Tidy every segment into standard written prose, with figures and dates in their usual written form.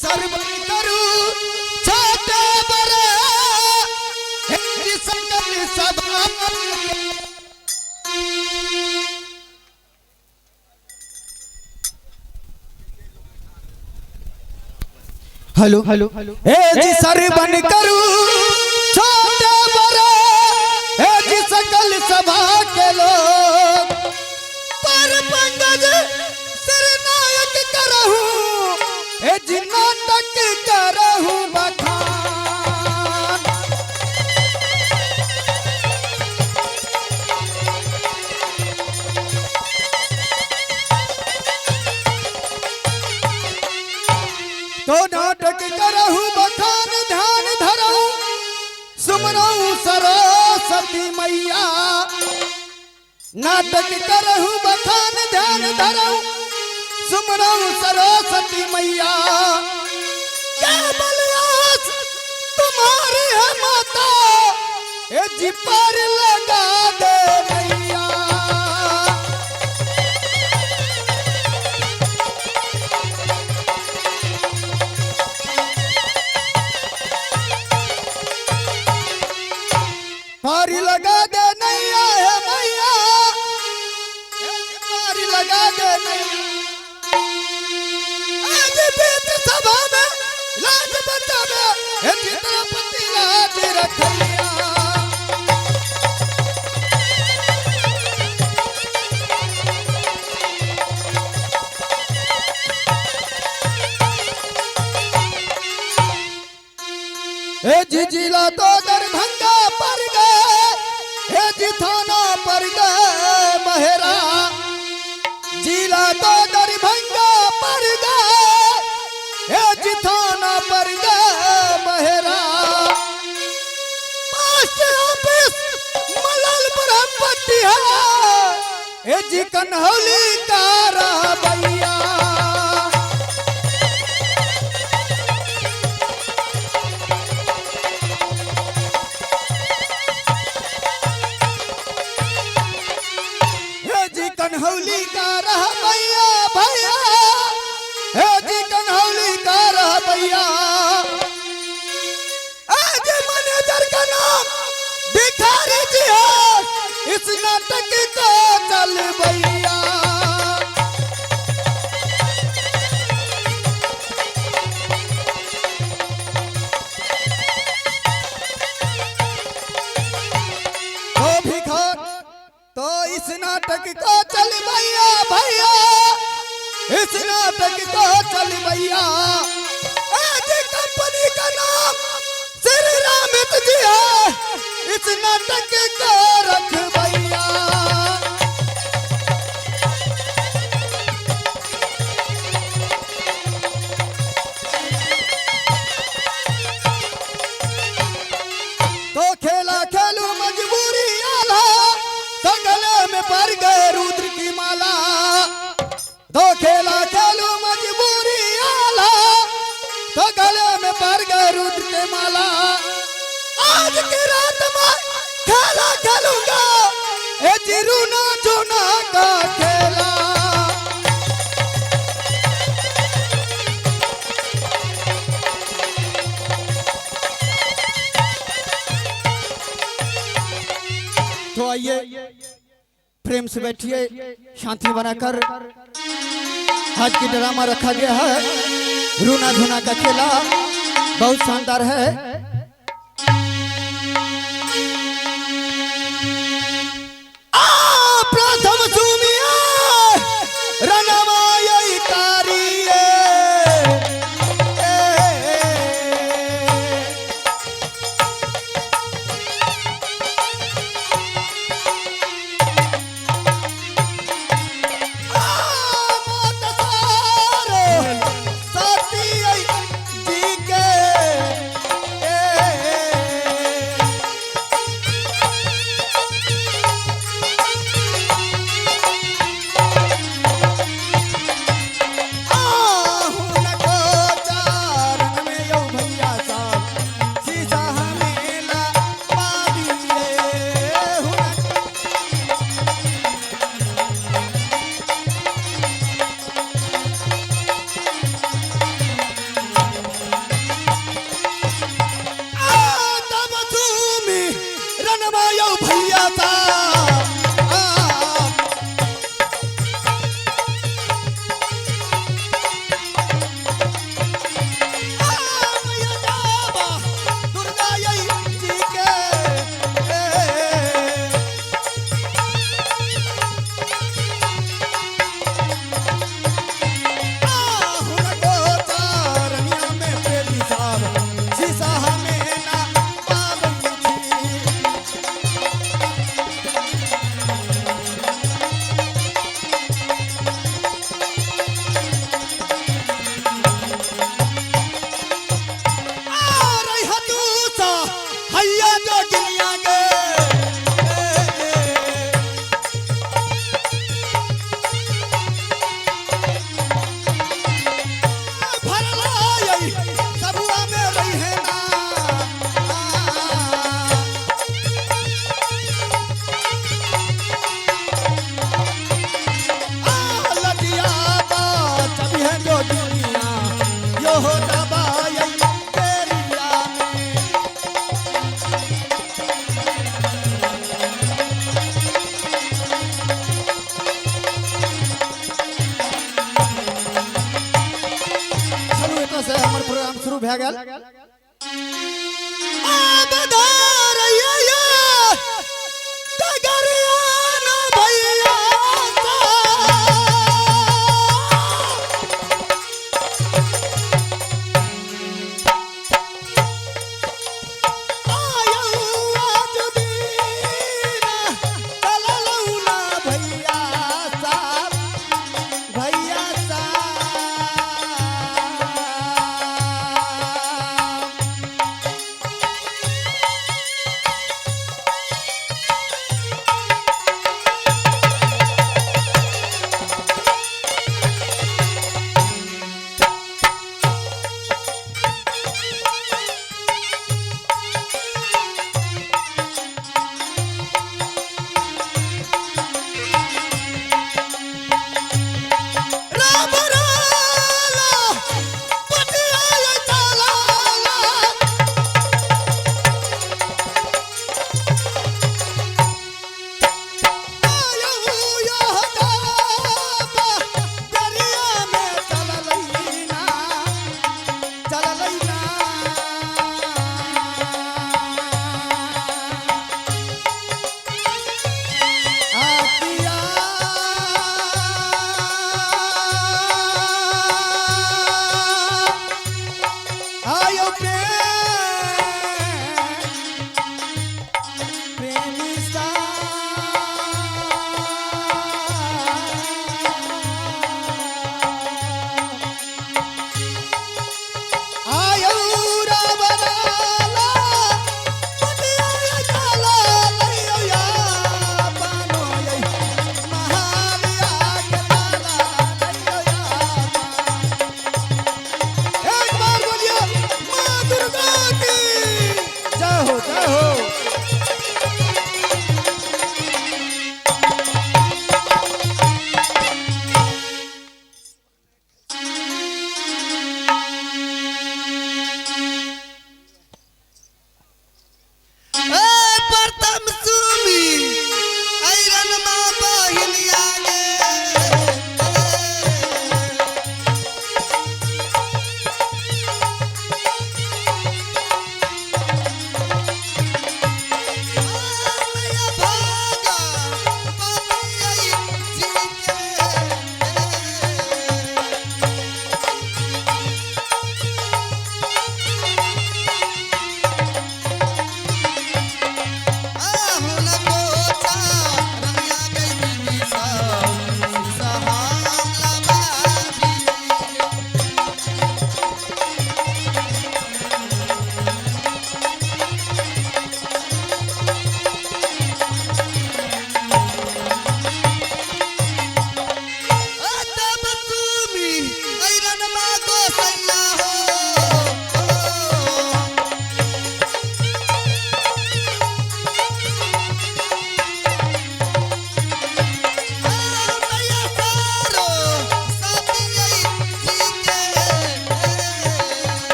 सरवन करू छोटे बड़े, हे जी सकल सभा के। हेलो हेलो, हे जी सरवन करू छोटे बड़े, हे जी सकल सभा के लोग। पर पंकज सिर नायक करहूं, हे जी नाटक करहूं बखान। तो नाटक करहूं बखान ध्यान धरहूं, सुमरहूं सरस्वती मैया। नाटक करहूं बखान ध्यान धरहूं, सुमरहूं सरस्वती मैया। केवल आस तुम्हारी है माता, हे जी पार लगा दे नैया। पार लगा दे नैया है मैया, पार लगा दे नैया। आज बीच सभा में लाज बचावे, हे चित्रपति लाज रखैया। हे जी जिला तो दरभंगा पर गए, हे जी थाना पर गए मेहरा। जिला तो दरभंगा पर गए, हे जी थाना पर गए मेहरा। पोस्ट ऑफिस मलालपुर हम पट्टी है, हे जी कन्हौली का भैया। हे जी कन्हौली का रह भैया भैया, हे जी कन्हौली का रह भैया। आज मैनेजर का नाम भिखारी जी है, इस नाटक को चल भैया। तो भिखार तो इस नाटक को चल भैया भैया, इस नाटक को चल भैया। आज कंपनी का नाम श्री रामित जी है, इस नाटक को रख भैया। तो खेला खेलू मजबूरी आला, तो गले में पड़ गए रुद्र की माला। तो खेला खेलू मजबूरी आला, तो गले में पड़ गए रुद्र की माला। आज की रात में खेला खेलूंगा, ए जिरुना चुना का खेला। तो आइए प्रेम से बैठिए, शांति बनाकर। आज की ड्रामा रखा गया है रूना धुना का खेला, बहुत शानदार है। आ प्रथम सुमिया रणमाय कारिये, सारो साथी जी के। शुरू भए गेल। आब धारैया डगरिया ना भैया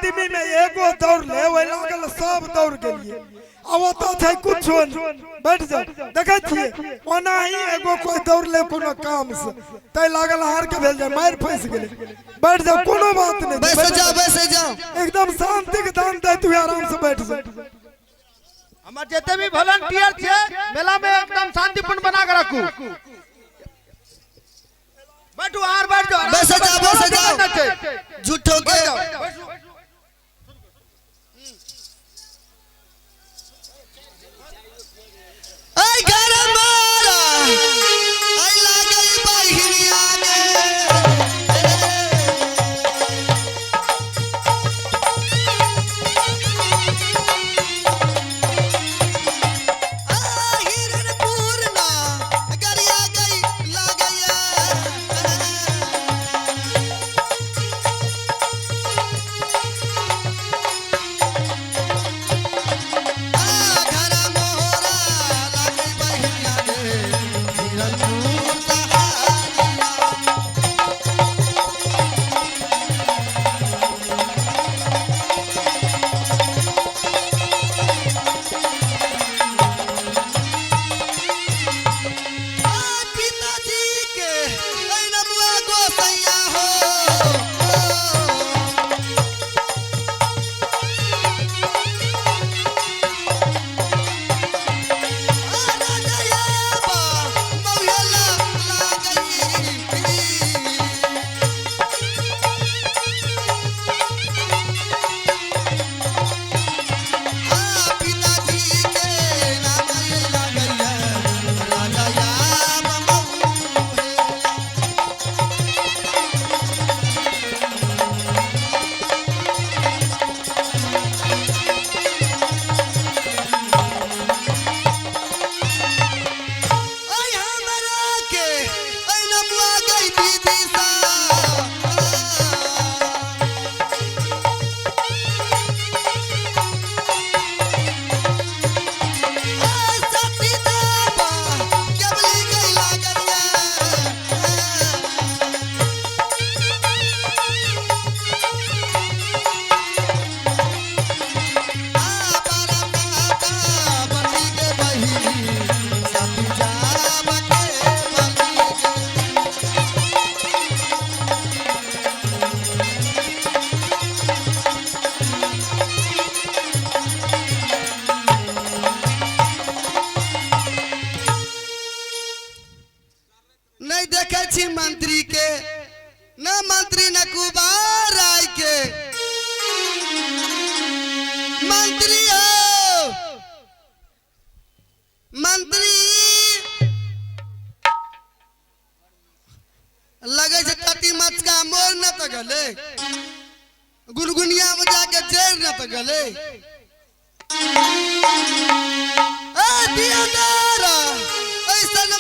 आदमी में एगो दौड़ ले ओहि लागल सब दौड़ गेलिए आ ओतऽ छै कुछो नहि। बैठ जाओ देखै छियै ओनाही एगो कोई दौड़ ले कोनो काम से तै लागल हार के भेल जाय मारि फंसि गेलै। बैठ जाओ कोनो बात नहीं, बैस बैठ जाओ बैस जाओ, एकदम शांति के दान दैत हुए आराम से बैठ जाओ। हमर जते भी वॉलंटियर छै मेला में एकदम शांतिपूर्ण बना के रखू। बैठू आर बैठ जाओ, आराम बैस से जाओ, बैठू, बैस कोनो जाओ। दिक्कत नहीं छै। झूठो के बैठ जाओ, बैठू। ऐ घर मारा ऐ लागई बहिनिया गे। आ हिरणपुर ना गरिया गई लागैया। आ घर मोहरा लागई बहिनिया गे, हिरणपुर सहारिया। आ पिताजी के ऐ नमुआ गोसैया हो। आ राजया बा मौला लागई। आ पिताजी के नाम लागैया राजया बा मौला। ऐ हमरा के ऐ नमुआ गई दीदी सा। ऐ सती दाबा केवली गई लागैया। आ परमाता बनी के बहिनी सती जाब के बनी के। नहीं देखे छी मंत्री के, न मंत्री न कुबार राय के। मंत्री हो मंत्री, लगे छै टटी मचका मोर न त गले, गुनगुनिया में जाके चढ़ न त गले। ए दियादारा ऐसन